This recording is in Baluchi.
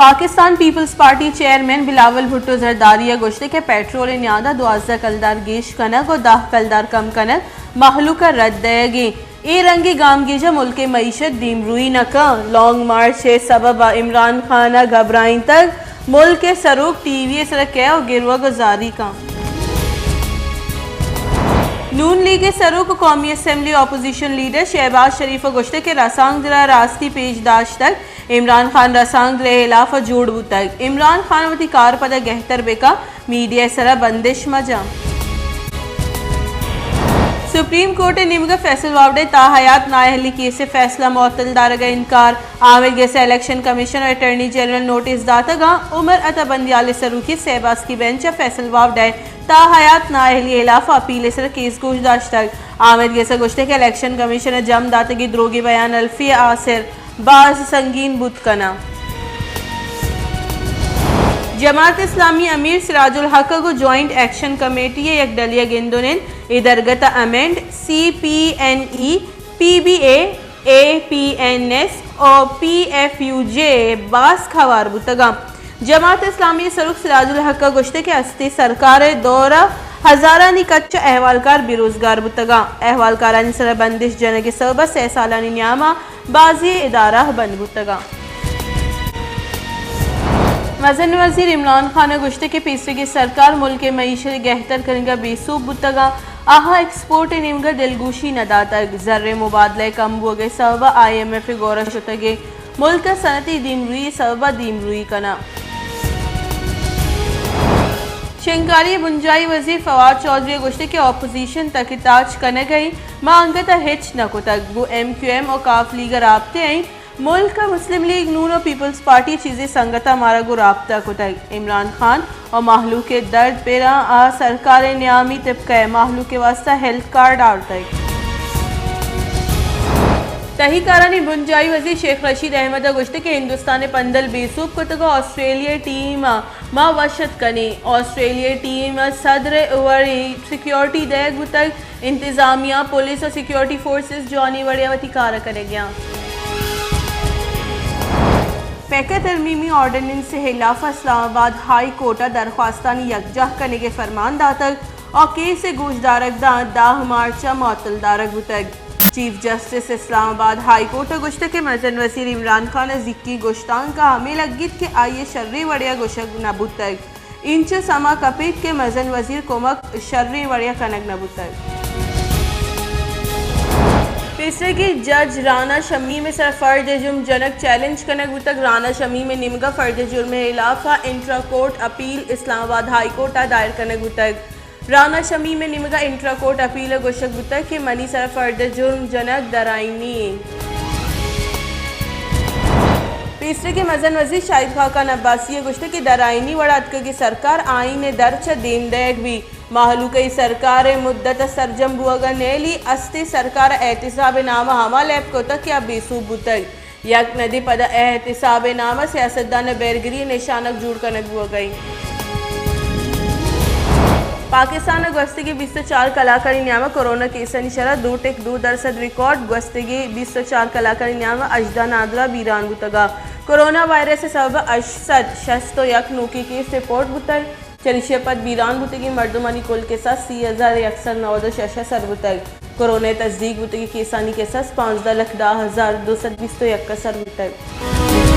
Pakistan Peoples Party chairman Bilawal Bhutto Zardari ءَ گوشت کہ پیٹرول ءِ نیاد ءَ دوازدہ کلدار گیش کنگ ءُ دہ کلدار کم کنگ مہلوک ءَ رد دئیگ اِنت۔ اے رنگیں گامگیج ءَ ملک ءِ معیشت دیمروئی نہ کنت۔ لانگ مارچ ءِ سبب ءَ عمران خان ءَ گھبرائینتگ، ملک ءِ سروک ٹی وی ءِ سر ءَ کئیت ءُ گروگ ءُ زاری کنت۔ نون لیگ ءِ سروک ءُ قومی اسمبلی اپوزیشن لیڈر شہباز شریف ءَ گوشت کہ رسانکدر ءَ راستی پیش داشتگ، عمران خان رسانکدر ءِ ہلاف ءَ جوڑ بوتگ۔ عمران خان وتی کار ءَ پدا گہتر بہ کنت، میڈیا ءِ سر ءَ بندش مہ جنت۔ سپریم کورٹ ءِ نیمگ ءَ فیصل واوڈ ءِ تاحیات نااہلی کیس ءِ فیصلہ معطل دارگ ءَ انکار۔ آمید گس ءَ الیکشن کمیشن ءُ اٹارنی جنرل نوٹس داتگ اَنت۔ عمر عطا بندیال ءِ سروکی سہ باسکی بینچ ءَ فیصل واوڈ ءِ تاحیات نااہلی ءِ ہلاف ءَ اپیل ءِ سر ءَ کیس گوش داشتگ۔ آمید گس ءَ گوشت کہ الیکشن کمیشن ءَ جم داتگیں دروگی بیان حلفی ءِ آسر باز سنگین بوت کناں۔ جماعت اسلامی ءِ امیر سراج الحق ءَ گوں جوائنٹ ایکشن کمیٹی ءِ یک ڈلی ءَ گندون اِنت۔ اے درگت ءَ امینڈ، سی پی این ای، پی بی اے، اے پی این ایس ءُ پی ایف یو جے ءِ باسک ہوار بوتگ اَنت۔ جماعت اسلامی ءِ سروک سراج الحق ءَ گوشت کہ ہستی سرکار ءِ دور ءَ ہزارانی کچ ءَ احوالکار بے روزگار بوتگ اَنت۔ احوالکارانی سر ءَ بندش جنگ ءِ سبب ءَ سئے سالانی نیام ءَ بازیں ادارہ بند بوتگ اَنت۔ مزن وزیر عمران خان ءَ گوشت کہ پیسریگیں سرکار ملک ءِ معیشت ءِ گہتر کنگ ءَ بے سوب بوتگ اَنت، آہاں ایکسپورٹ ءِ نیمگ ءَ دلگوشی نہ داتگ، زر ءِ مبادلہ ءِ کم بوگ ءِ سبب ءَ آئی ایم ایف ءِ گور ءَ شتگ ءُ ملک ءَ صنعتی دیمروئی ءِ سبب ءَ دیمروئی کناں۔ شنگکاری ءِ بنجاہی وزیر فواد چوہدری ءَ گوشت کہ اپوزیشن تک ءُ تاچ کنگ ءَ اِنت، ما انگت ءَ ہچ نہ کتگ، گوں ایم کیو ایم ءُ کاف لیگ ءَ رابطہ ءَ اِنت، ملک ءَ مسلم لیگ نون ءُ پیپلز پارٹی ءَ چیزے سنگت ءَ مارا گوں رابطہ کتگ۔ عمران خان ءُ مہلوک ءِ درد پر اَنت، آ سرکار ءِ نیامی طبقہ ءَ مہلوک ءِ واستہ ہیلتھ کارڈ آورتگ۔ تہی کارانی بنجاہی وزیر شیخ رشید احمد ءَ گوشت کہ ہندوستان ءِ پندل بے سوب کتگ ءُ آسٹریلیا ءِ ٹیم ءَ ما وش اتک کنیں۔ آسٹریلیا ءِ ٹیم ءِ صدر ءِ وڑیں سیکورٹی دئیگ بوتگ۔ انتظامیہ، پولیس ءُ سیکورٹی فورسز جوانیں وڑے ءَ وتی کار ءَ کنگ ءَ اَنت۔ پیکر ترمیمی آرڈیننس ءِ ہلاف ءَ اسلام آباد ہائی کورٹ ءَ درخواستانی یکجاہ کنگ ءِ فرمان داتگ ءُ کیس ءِ گوشدارگ داں دہ مارچ ءَ معطل دارگ بوتگ۔ چیف جسٹس اسلام آباد ہائی کورٹ ءَ گوشتگ کہ مزن وزیر عمران خان ءِ زیکیں گشتانک ءَ ہمے لگیت کہ آئی ءِ شریں وڑے ءَ گوشگ نہ بوتگ۔ اینچو سما کپیت کہ مزن وزیر کمک شریں وڑے ءَ کنگ نہ بوتگ۔ پیسریگیں جج رانا شمیم ءِ سر ءَ فرد جرم جنگ چیلنج کنگ بوتگ۔ رانا شمیم ءِ نیمگ ءَ فرد جرم ءِ ہلاف ءَ انٹرا کورٹ اپیل اسلام آباد ہائی کورٹ ءَ دائر کنگ بوتگ۔ رانا شمیم ءِ نیمگ ءَ انٹرا کورٹ اپیل ءَ گوشگ بوتگ کہ منی سر ءَ فرد جرم جنگ درآئینی اِنت۔ پیسریگیں مزن وزیر شاہد خاقان عباسی ءَ گوشتگ کہ درآئینی وڑ ءَ اتکگیں سرکار آئین ءِ در چہ دیم دئیگ بیت۔ مہلوک ءَ اے سرکار ءِ مدت ءِ سرجم بوگ ءَ نیلی، استیں سرکار ءَ احتساب ءِ نام ءَ ہما لیب کتگ کہ آ بے سوب بوتگ۔ یک ندی پدا احتساب ءِ نام ءَ سیاستدان ءِ بیرگری ءِ نشانگ جوڑ کنگ بوگ ءَ اِنت۔ پاکستان ءَ گوستگیں بیست ءُ چار کلاکانی نیام ءَ کورونا کیسانی شرح دو ٹک دو درسد ریکارڈ، گوستگیں بیست ءُ چار کلاکانی نیام ءَ ہژدہ نادراہ بیران بوتگ ءُ کورونا وائرس ءِ سبب ءَ ہشت سد شست ءُ یک نوکیں کیس رپورٹ بوتگ۔ چریشی ءَ پد بیران بوتگیں مردمانی کل کساس سی ہزار یک سد نود ءُ شش ءَ سر بوتگ۔ کورونا ءِ تصدیق بوتگیں کیسانی کساس پانزدہ لکھ دہ ہزار دو سد بیست ءُ یک ءَ سر بوتگ۔